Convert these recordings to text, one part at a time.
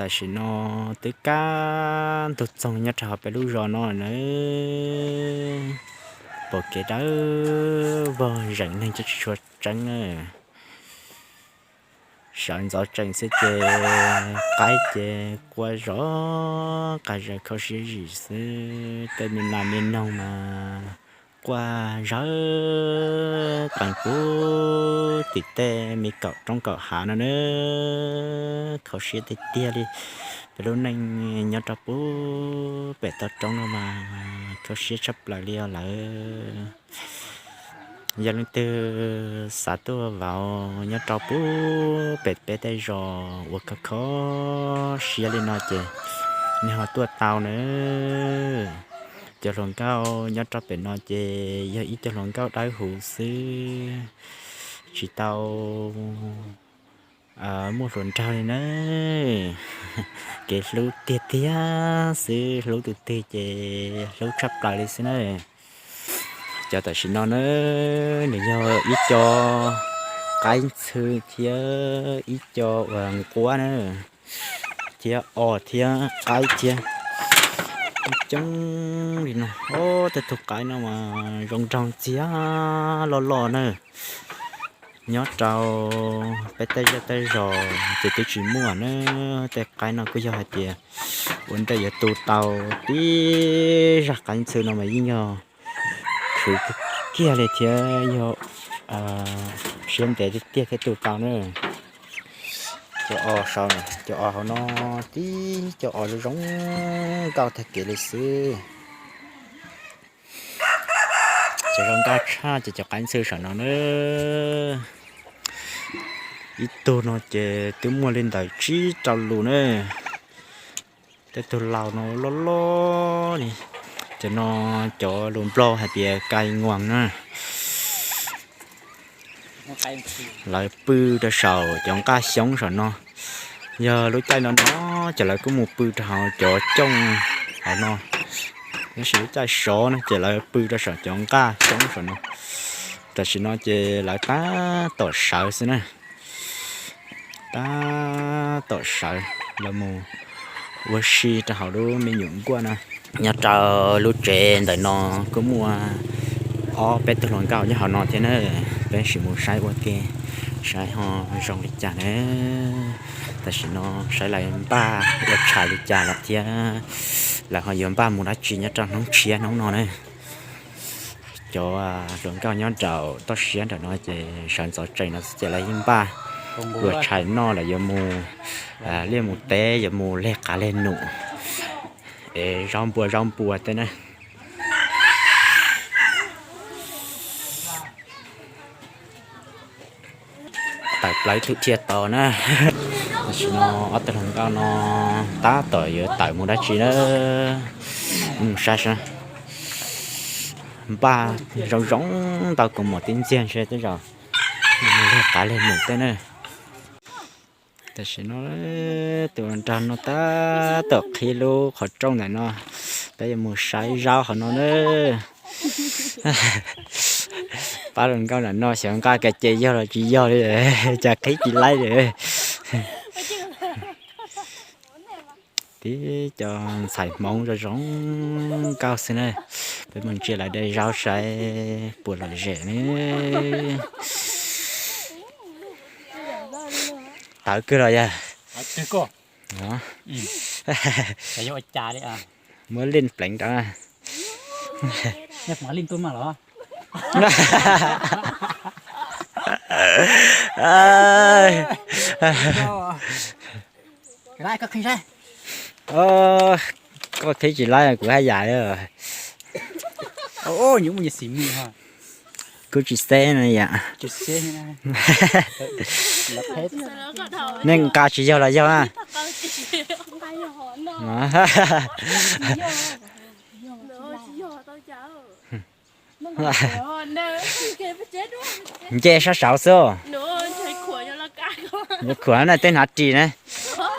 Tam sim no twb kaj ntug txoog nyob rau hauv peb lub zos no na, pom kev dawb vog zeem neeg coob tsis tshua tseeb na. Sawv ntxov tsees xwb ces qaib ces quaj zom qab zog kho siab zim xwb, tej me nas me noog mas quaj zawv qees puag tim tej me kaum roob kaum hav no na. Kho siab tiag tiag li, peb lub neej nyob rau puag pem toj roob no mas kho siab tshaj plaws li os lawm. Yog leej twg xav tuaj vauv nyob rau puag pem peb tej zos uas kho kho siab li no ces nej ho tuaj tau na. Cov hluas nkauj nyob rau pem no ces yog ib co hluas nkauj dawb huv xwb, tsis tau muaj hluas nraug li na. Kev hlub tiag tiag xwb, hlub tus twg ces hlub tshaj plaws li xwb na. Cov tam sim no na, nws yog ib co qaib ntxhw thiab ib co uas nquab na, thiab os thiab qaib thiab coob li no. Ob, tej tug qaib no mas zoo nraug ntxiag loj loj na. Nyob rau peb tej zej tej zos ces twb tsis muaj na, tej qaib no kuj yog hais tias ua ntej yuav tu tau tib zaj qaib ntxhw no mas yeej yog khwv kiag li thiab yog siab ntev tiag tiag thiaj tu tau na. Cov os saud, cov os hauv no tib co os zoo zoo nkauj tag kev li xwb. Cov zoo nkauj tshaj ces cov qaib ntxhw saum no na. Ib tug no ces twb muaj li ntawm tsib rau lus na. Tej tug laus no loj loj li. Cov no cov lus Nplog hais tias cai ngoos na. Lawv pw rau saum cov nqaj xyoob saum no. Yog lub caij no no ces lawv kuj mus pw rau hauv cov cooj hauv no. Tab sis lub caij sov no ces lawv pw rau saum cov nqaj xyoob saum no. Tam sim no ces lawv tab tom sawv xwb na. Tab tom sawv los mus ua si rau hauv lub me nyuam nkuaj na. Nyob rau lub tsev ntawm no kuj muaj ob peb tug hluas nkauj nyob hauv no thiab na. Peb sim mus saib ua ke, saib ho zoo li cas na. Tam sim no saib lawv npaj ua tshais li cas lawm thiab lawv ho yuav npaj mus dab tsi nyob rau hnub tshiab hnub no na. Cov hluas nkauj nyob nraum toj siab nram no ces sawv ntxov tsees no ces lawv yeej npaj ua tshais noj, lawv yuav mus liaj mus teb, yuav mus leg qav leg num es zaub npua zaub npua tej na. Tawm plaws ib tug dhia tod na. Tam sim no ob tug hluas nkauj no tab tom yuav tawm mus dab tsi na. Mus saib saib, npaj zoo zoo ntau kua muam tib ntxiag ntshe tej zaum mus leg qav leg num tej na. Tam sim no tus nraug no tab tom qhib lub qhov rooj ntawm no, peb yuav mus saib zaub hauv no na. Pab hluas nkauj ntawm no xyov nqa ka ces yog los tsis yog li, cas qhib tsis laib li. Tib co ntxhais Hmoob zoo zoo nkauj xwb na, peb mus ntsia lawv de zaub saib puas lom zem ne. Tawv kawg los yog muab lij pleev rau. Koj qhib tsis laib kuv haj yam. Kuj tsis xeb no yom. Nej nqa tsis yog los yog na. Nce sab saud xwb. Yuav khuam na, tej hnav ris na.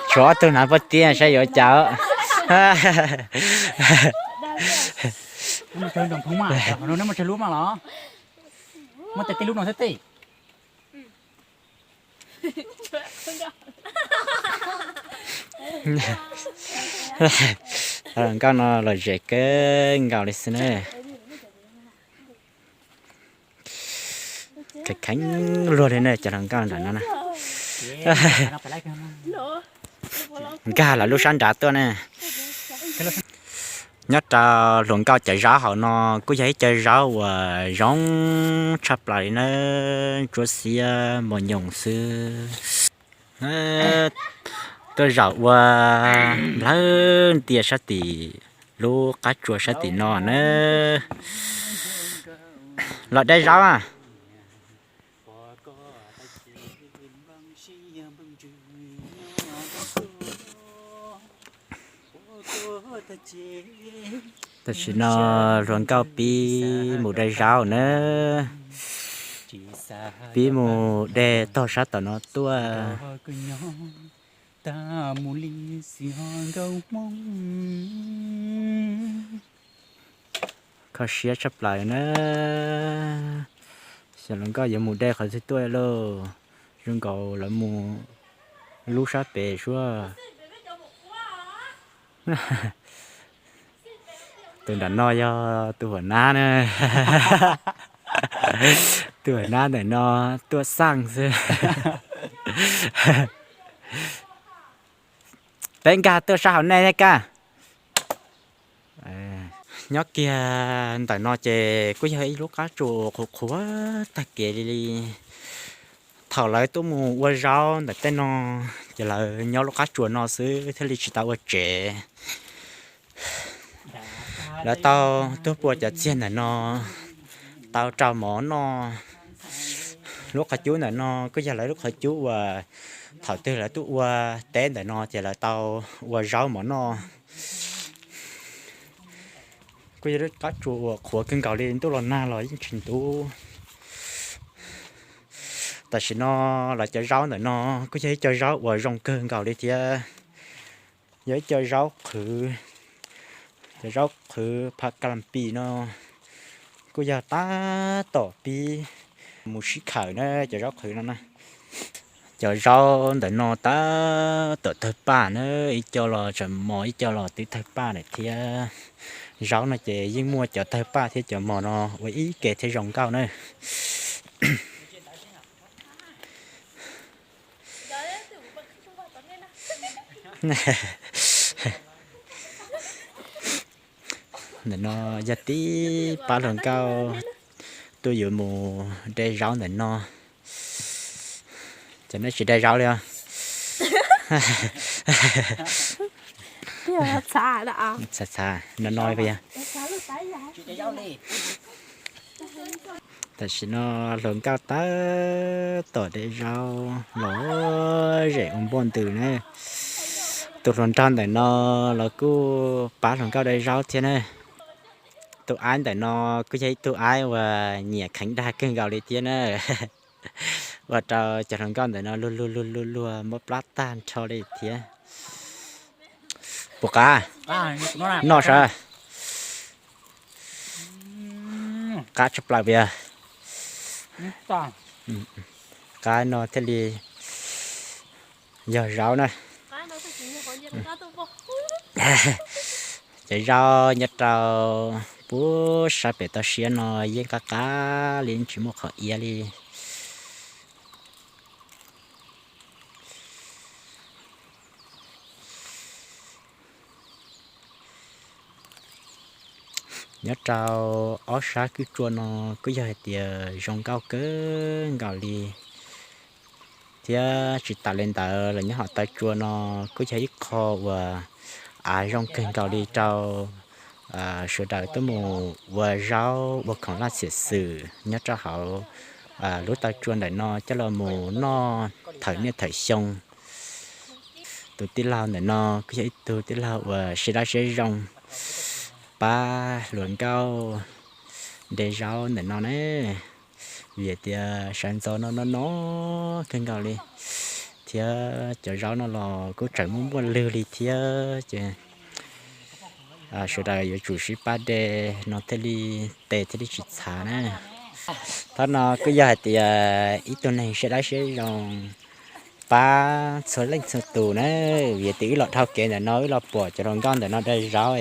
Tshuav ob tug hnav poj tiag saib yuav cas. Cov hluas nkauj no lom zem kawg nkaus li xwb na. Kheev kheev luag li na cov hluas nkauj nram no na. Nkag lawv lub sab nrad tuaj na. Nyob rau hluas nkauj cov zaub hauv no kuj yog ib co zaub uas zoo tshaj plaws li na, ntsuab xiab mos nyoos xwb. Tuaj zaum ua nplawg ntias sab tim lub qab tsua sab tim no na. Los de zaub a. Tam sim no hluas nkauj pib mus de zaub na, pib mus de tog sab tom no tuaj. Kho siab tshaj plaws na. Xyov hluas nkauj yuav mus de qhov twg tuaj lauj. Zoo nkaus lawv mus lub sab pem suab. Tus nram no yog tus huam nab na. Tus huam nab ntawm no tuaj xaj xwb. Peb nkag tuaj sab hauv nej thiab kaj. Nyob kiag ntawm no ces kuj yog ib lub qab tsua qhuav qhuav tag kev li. Thaum lawv tuaj mus ua zaub ntawm tej no, ces lawv nyob lub qab tsua no xwb thiaj li tsis tau ua tsev. Lawv tau tuag pua cov txiag ntawm no tau rau mov noj. Lub qhov cub ntawm no kuj yog lawv lub qhov cub uas thaum twg lawv tuaj ua teb ntawm no ces lawv tau ua zaub mov noj. Kuj yog lub qab tsua uas qhuav kawg nkaus li, ntuj los nag los yeej tsis ntub. Tam sim no lawv cov zaub ntawm no kuj yog ib co zaub uas zoo kawg nkaus li thiab. Yog ib co zaub qhwv, cov zaub qhwv pha ka lam pim no kuj yog tab tom pib mus sib khawm na cov zaub qhwv no na. Cov zaub ntawm no tab tom tawg paj na, ib co los tseem mos ib co los twb tawg paj lawm thiab. Zaub no ces yeej muaj cov tawg paj thiab cov mos no ua ib ke thiaj zoo nkauj na. Ntawm no yog tib pab hluas nkauj tuaj yuav mus de zaub ntawm no. Ces nej tsis de zaub li os. Txhav txhav no no yog. Tam sim no hluas nkauj tab tom de zaub los zem ua npoj ntws na. Tus hluas nraug ntawm no los kuj pab hluas nkauj de zaub thiab na. Tus aib ntawm no kuj yog ib tug aib uas nyiam kheev dag kawg nkaus li thiab na. Ua rau cov hluas nkauj ntawm no luag luag luag luag luag mob plab tag nrho li thiab. Puas qab? Noj sav. Qab tshaj plaws puas yog? Qab no thiaj li yog zaub na. Cov zaub nyob rau puag sab pem toj siab no yeej qab qab li, tsis muaj qhov iab li. Nyob rau ob sab kwj tsua no kuj yog hais tias zoo nkauj kawg nkaus li, thiab tsis tas li ntawd los nyob hauv taw tsua no kuj yog ib qho uas av zoo kawg nkaus li rau sawv daws tuaj mus ua zaub ua khoom laj txhiam xwm nyob rau hauv lub taw tsua ntawm no coj los mus noj thawm niaj thawm xyoo. Tus tij laug ntawm no kuj yog ib tug tij laug uas siab dawb siab zoo pab hluas nkauj de zaub ntawm no ne, vim tias sawv ntxov no no no kawg nkaus li, thiab cov zaub no los kuj tseem muaj muaj lwg li thiab ces sawv daws yuav tsum sib pab de no thiaj li tes thiaj li tsis txhav na. Thab no kuj yog hais tias ib tug neeg siab dawb siab zoo pab txhua leej txhua tus na, vim tias wb los dhau kev ntawm no wb los pom cov hluas nkauj ntawm no daws zaub,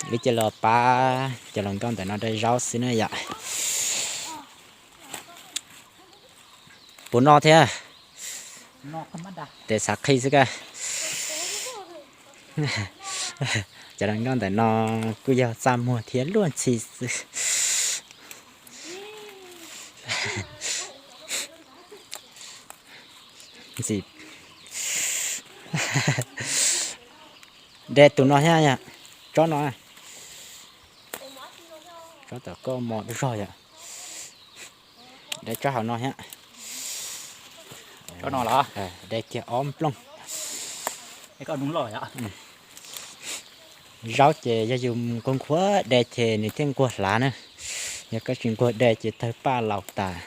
wb cia los pab cov hluas nkauj ntawm no daws zaub xwb na yom. Puas noj thiab? Tes xav qhi xwb ka. Cov hluas nkauj ntawm no kuj yog txaj muag thiab luag ntxhi xwb. Ntxim. De tus no thiab, tsob no, tsob tom koj mos zog yom. De tsob hauv no thiab. De kiag ob nplooj. Zaub ces yog yus nquag nquag de ces nws thiaj nquag hlav na. Yog koj tsis nquag de ces tawg paj laus tas.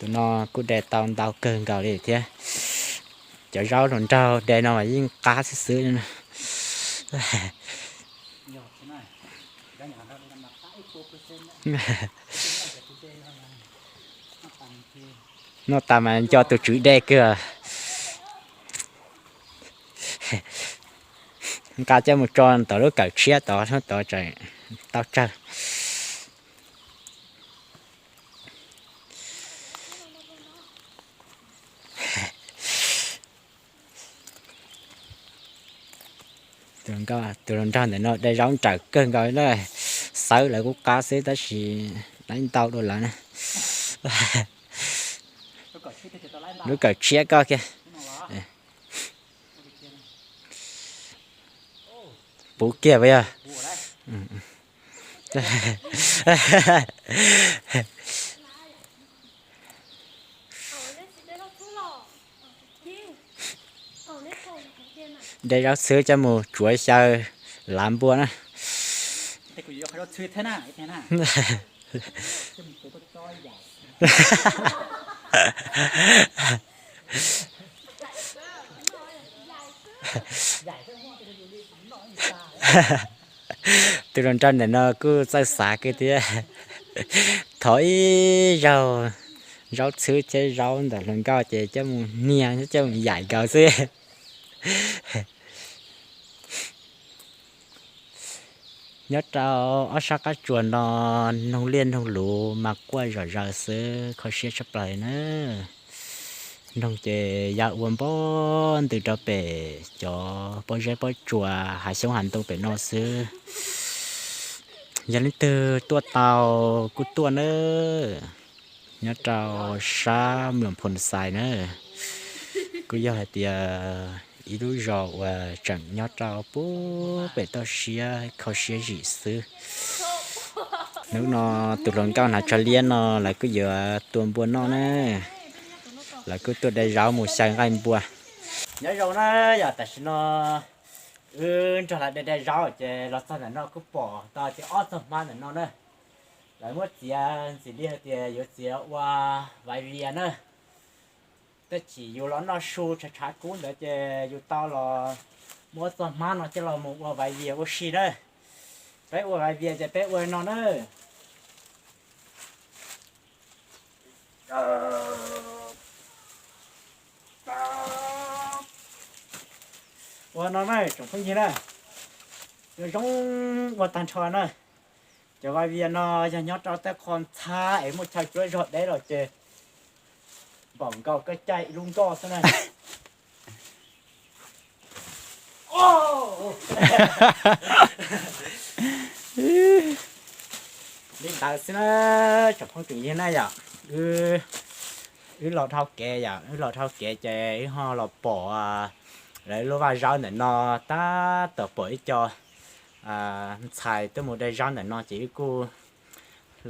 Tus no kuj de tau ntau kawg nkaus li thiab. Cov zaub hluas nraug de no mas yeej qab xwb xwb. Noj tas mas nco tus tswv de kawg. Nqa coj mus tso ntawm lub kawm tshiab tod, tod tseem tau tsawg. Tus hluas nraug ntawm no de zaub nrawm kawg nkaus na, xawb lawv kuj qab xwb tab sis laib ntau dua lawv na. Lub kawm tshiab koj kiag. Puv kiag puas yog? De zaub txhwb coj mus tsuav xyaw lav npua na. Tus hluas nraug ntawm no kuj txawj xav kawg thiab. Thov ib zaug zaub txhwb thiab zaub ntawm hluas nkauj ces coj mus hnia thiab coj mus yaim nkaus xwb. Nyob rau ob sab qab tsuas no noog liaj noog luv mas quaj zom zaws xwb, kho siab tshaj plaws na. Noog ces ya ua npob ntws rau pem cov pob zeb pob tsuas hav xyoob hav ntoo pem no xwb. Yog leej twg tuaj tau kuj tuaj nawb. Nyob rau sab Mluas Phoo Xais na, kuj yog hais tias ib lub zos uas tseem nyob rau puag pem toj siab kho siab zim xwb. Hnub no tus hluas nkauj hnav tsho liab no lawv kuj yuav tua npua noj na, lawv kuj tuaj de zaub mus xyaw nqaij npua. Nyob zoo na, yog tam sim no wb nrog lawv de de zaub ces los txog ntawm no kuj pom tau tias ob txoj hmab ntawm no na, lawv muab txiav ntxim li hais tias yuav txiav ua vais vias na. Tab sis yus los noj su tshav tshav kub ntawd ces yus tau los muab txoj hmab no coj los mus ua vais vias ua si na. Peb ua vais vias ces peb ua no na. Ua no na tsoom phooj ywg na, zoo ua tag nrho na. Cov vais vias no yog nyob rau tej qho ntxhab es muaj chaw cuab zog deb los ces npaum nkaus koj caij ib lub nkoj xwb na. Li ntawd xwb na, tsoom phooj tsoom ywg na yom, wb los dhau kev yom, wb los dhau kev ces wb ho los pom lawv lub vaj zaub ntawm no tab tom pom ib co ntxhais tuaj mus de zaub ntawm no ces wb kuj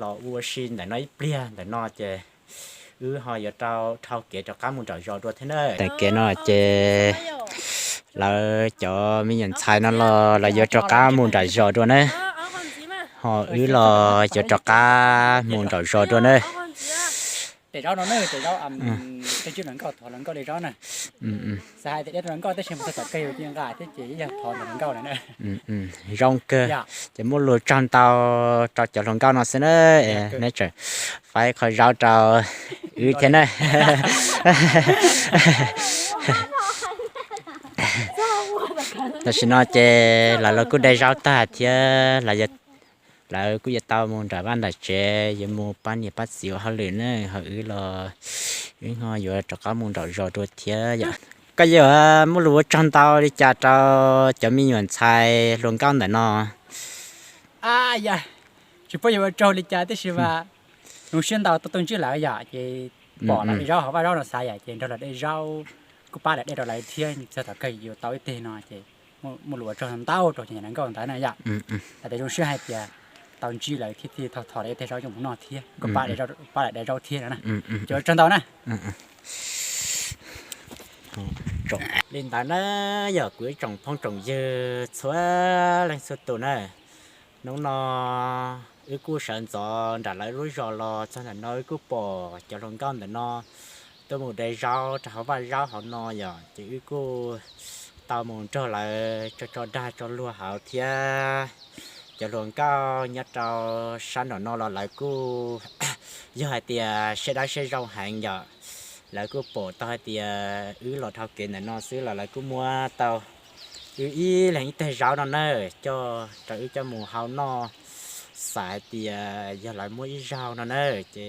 los ua si ntawm no ib pliag ntawm no ces wb ho yuav rau dhau kev rov qab mus nram zos dua thiab na. Tam kev no ces lawv cov me nyuam ntxhais no los lawv yuav rov qab mus nram zos dua na, ho wb los yuav rov qab mus nram zos dua na. Zoo kawg, ces muaj lus tsaug ntau rau cov hluas nkauj no xwb na, neb tseem faib qhov zaub rau wb thiab na. Tam sim no ces lawv los kuj de zaub tag thiab, lawv kuj yuav tau mus nram vaj nram tsev, yuav mus pab niam pab txiv ua hauj lwm ne, ho wb los wb ho yuav rov qab mus nraum zos dua thiab yom. Koj yuav muaj lus ua tsaug ntau li cas rau cov me nyuam ntxhais hluas nkauj ntawm no? Yog, tsis paub yuav ua tsaug li cas tiam sis mas zoo siab ntau tau ntsib lawv yom, ces pom lawv de zaub hauv vaj zaub no xav yom, ces nrog lawv de zaub, kuj pab lawv de rau lawv thiab, txog thaum kawg yuav tau ib teg no ces muaj lus ua tsaug ntau rau cov niam nkauj ntawd na yom. Hais tias zoo siab hais tias tau ntsib lawv thiab thiaj thov lawv ib teg zaub coj mus noj thiab, kuj pab lawv de zaub thiab no na. Ces ua tsaug ntau na. Li ntawd na, yog kuv ib tsoom phooj tsoom ywg txhua leej txhua tus na, hnub no wb kuj sawv ntxov nram lawv lub zos los txog ntawm no, wb kuj pom cov hluas nkauj ntawm no tuaj mus de zaub rau hauv vaj zaub hauv no yom, ces wb kuj tau mus nrog lawv tso tso dag tso luag hauv thiab. Cov hluas nkauj nyob rau sab nraum no los lawv kuj yog hais tias siab dawb siab zoo heev yom, lawv kuj pom tau hais tias wb los dhau kev ntawm no xwb los lawv kuj muab tau wb ib leeg ib teg zaub no na, coj rau wb coj mus hau noj, xav hais tias yog lawv muab ib zaug no na, ces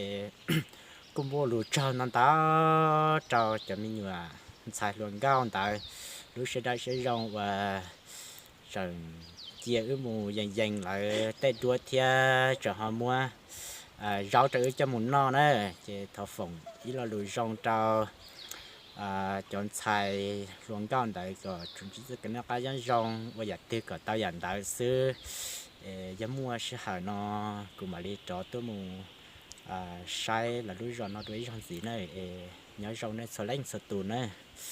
kuj muaj lus tsaug ntau ntau rau cov me nyuam ntxhais hluas nkauj ntawd lub siab dawb siab zoo uas tseem cia wb mus yees yees lawv tej duab thiab tseem ho muab zaub rau wb coj mus noj na. Ces thov foom ib lo lus zoo rau cov ntxhais hluas nkauj ntawd kom tsuas ntsib txoj kev noj qab nyob zoo, ua yam twg kom tau yam ntawd xwb. Yog muaj sij hawm no kuv mam li rov tuaj mus saib lawv lub zos no dua ib zaug ntxiv na. Es nyob zoo nej txhua leej txhua tus na.